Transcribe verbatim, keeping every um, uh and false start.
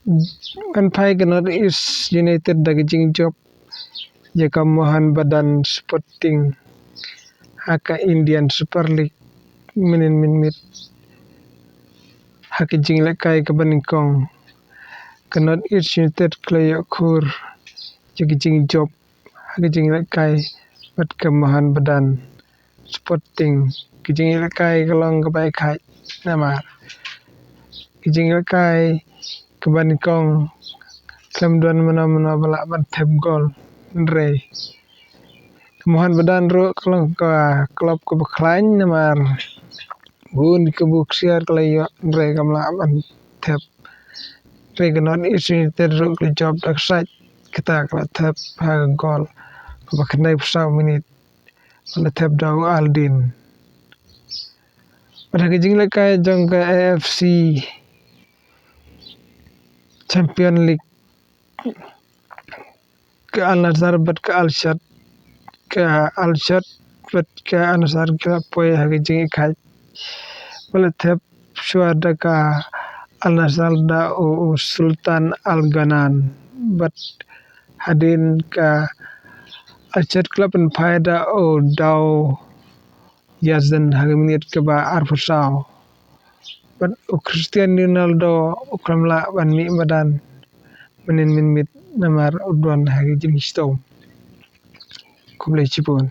Ban phai ka North East United da ka jingjop ïa ka Mohan Bagan Sporting ha ka Indian Super League mynnin mynmiet. Ha ka jingïalehkai kaba nyngkong, ka North East United ka la ïoh khur ïa ka jingjop ha ka jingïalehkai bad ka Mohan Bagan Sporting. Ka jingïalehkai ka long kaba ïakhaid namar ka jingïalehkai kaba nyngkong khlem don mano mano ba lah ban thep gol. Hynrei ka Mohan Bagan ruh ka long ka club kaba khlaiñ namar bun ki buk siar ka la ïoh, hynrei kam lah ban thep. Hynrei ka North East United ruh ka la jop da ka sait, kata ka la thep ha ka gol kaba khyndai phew saw minit, ka la thep da u Aldin. Bad ha ka jingïalehkai jong ka A F C Champion League, ka Al Nassr bad ka Al Sadd, ka Al Sadd bad ka Al Nassr ki la poi ha ka jingïakhaid ba la thep shuwa da ka Al Nassr da u, u Sultan Al Ghanan, bad hadien ka Al Sadd ka la pynphai da u Daw Yazdan ha ka minit kaba arphew saw. Bad u Cristiano Ronaldo u khlem lah ban mih madan mynnin mynmiet namar u don ha ka jingshitom. Khublei shibun.